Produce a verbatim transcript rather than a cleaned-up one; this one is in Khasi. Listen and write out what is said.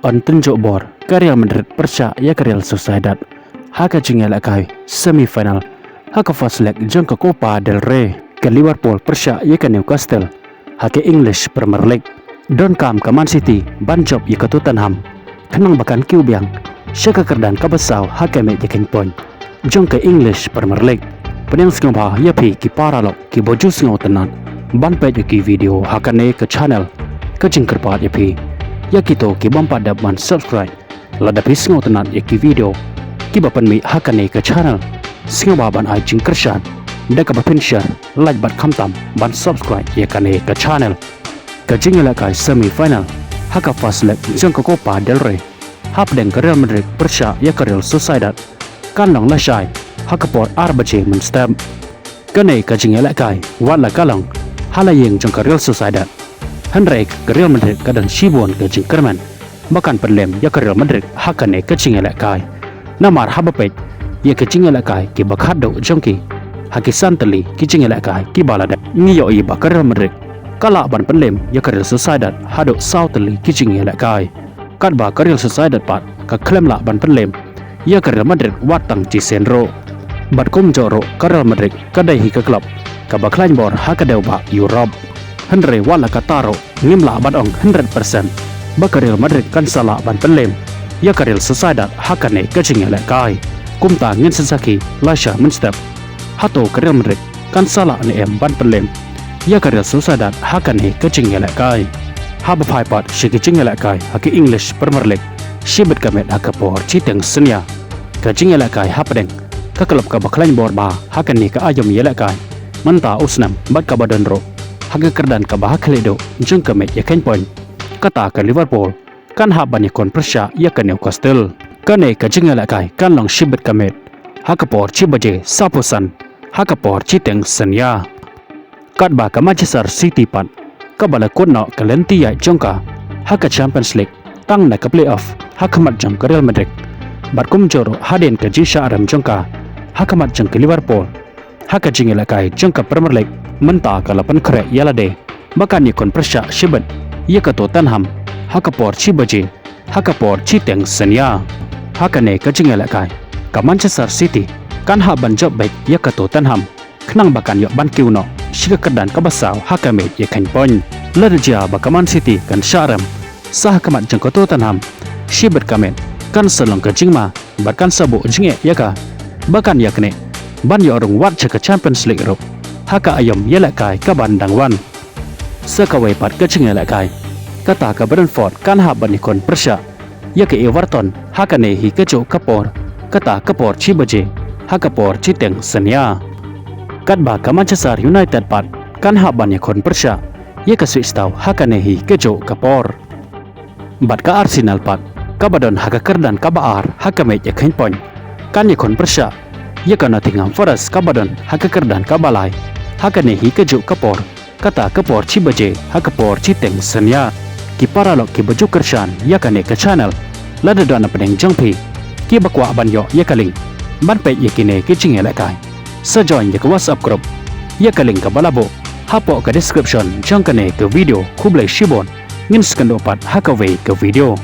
Yn tynjuh bor ka Real Madrid pyrshah ïa ka Real Sociedad ha ka jingïalehkai semi final ha ka first leg jong ka Copa del Rey. Ka Liverpool pyrshah ïa ka Newcastle ha ka English Premier League. Donkam ka Man City ban jop ïa ka Tottenham khnang ba kan kiew biang sha ka kyrdan kaba saw ha ka miej ïa ka point jong ka English Premier League. Pdiang sngewbha ïa phi ki paralok kiba ju sngewtynnat ban peit ïa ki video ha kane ka channel. Ka jingkyrpad ïa phi ïa kito kibym pat dep ban subscribe, lada phi sngewtynnat ïa ki video kiba pynmih ha kane ka channel, sngewbha ban ai jingkyrshan da kaba phin share, like bad khamtam ban subscribe ïa kane ka channel. Ka jingïalehkai semi final ha ka first leg jong ka Copa del Rey hapdeng ka Real Madrid pyrshah ïa ka Real Sociedad kan long lashai ha ka por ar baje mynstep. Kane ka jingïalehkai wat la ka long ha la ïing jong ka Real Sociedad, hynrei ka Real Madrid ka don shibun ka jingkyrmen ba kan pynlem ïa ka Real Madrid ha kane ka jingïalehkai. Namar haba peit ïa ka jingïalehkai kiba khatduh jong ki ha ki san tylli ki jingïalehkai kiba la dep, ngi ïohi ba ka Real Madrid ka lah ban pynlem ïa ka Real Sociedad haduh saw tylli ki jingïalehkai. Katba ka Real Sociedad pat ka khlem lah ban pynlem ïa ka Real Madrid wat tang shisien ruh. Bad kumjuh ruh ka Real Madrid ka dei hi ka club kaba khlaiñ bor ha ka dewbah Europe. Hynrei wat la katta ruh ngim lah ban ong hundred percent ba ka Real Madrid kan sa lah ban pynlem ïa ka Real Sociedad ha kane ka jingïalehkai. Kumta ngin sa sakhi lashai mynstep, hato ka Real Madrid kan sa lah ne em ban pynlem ïa ka Real Sociedad ha kane ka jingïalehkai. Haba phai pat sha ka jingïalehkai ha ka English Premier League, shibit ka miet ha ka por shiteng synñia, ka jingïalehkai hapdeng ka club kaba khlaiñ bor bha ha kane ka aïom ïalehkai mynta u snem bad kaba don ruh ha ka kyrdan kaba ha khlieh duh jong ka miej ïa ka point, kata ka Liverpool, kan hap ban ïakhun pyrshah ïa ka Newcastle. Kane ka jingïalehkai kan long shibit ka miet ha ka por shi baje saphew san ha ka por shiteng synñia. Katba ka Manchester City pat kaba la kut noh ka lynti ïaid jong ka ha ka Champions League tang na ka playoff ha khmat jong ka Real Madrid, bad kumjuh ruh hadien ka jingshah rem jong ka ha khmat jong ka Liverpool ha ka jingïalehkai jong ka Premier League, mynta ka la pynkhreh ïa lade ba kan ïakhun pyrshah shibit ïa ka Tottenham ha ka por shi baje ha ka por shiteng synñia. Ha kane ka jingïalehkai ka Manchester City kan hap ban jop beit ïa ka Tottenham khnang ba kan ïoh ban kiew noh sha ka kyrdan kaba saw ha ka miej ïa ka point. Lada jia ba ka Man City kan shah rem sa ha khmat jong ka Tottenham, shibit ka miet kan sa long ka jingma bad kan sa buh jingeh ïa ka ba kan ïaknieh ban ïoh rung wat sha ka Champions League ruh ha ka aïom ïalehkai kaban dang wan. Sa kawei pat ka jingïalehkai, kata ka Brentford kan hap ban ïakhun pyrshah ïa ka Everton ha kane hi kajuh ka por, kata ka por shi baje ha ka por shiteng synñia. Katba ka Manchester United pat kan hap ban ïakhun pyrshah ïa ka Ipswich Town ha kane hi kajuh ka por. Bad ka Arsenal pat kaba don ha ka kyrdan kaba ar ha ka miej ïa ka point, kan ïakhun pyrshah ïa ka Nottingham Forest kaba don ha ka kyrdan kaba lai ha kane hi kajuh ka por, kata ka por shi baje ha ka por shiteng synñia. Ki paralok kiba ju kyrshan ïa kane ka channel, lada don na pdeng jong phi kiba kwah ban ïoh ïa ka link ban peit ïa kine ki jingïalehkai, sa join ïa ka WhatsApp group ïa ka link kaba la buh hapoh ka description jong kane ka video. Khublei shibun, ngin sa ïakynduh pat ha kawei ka video.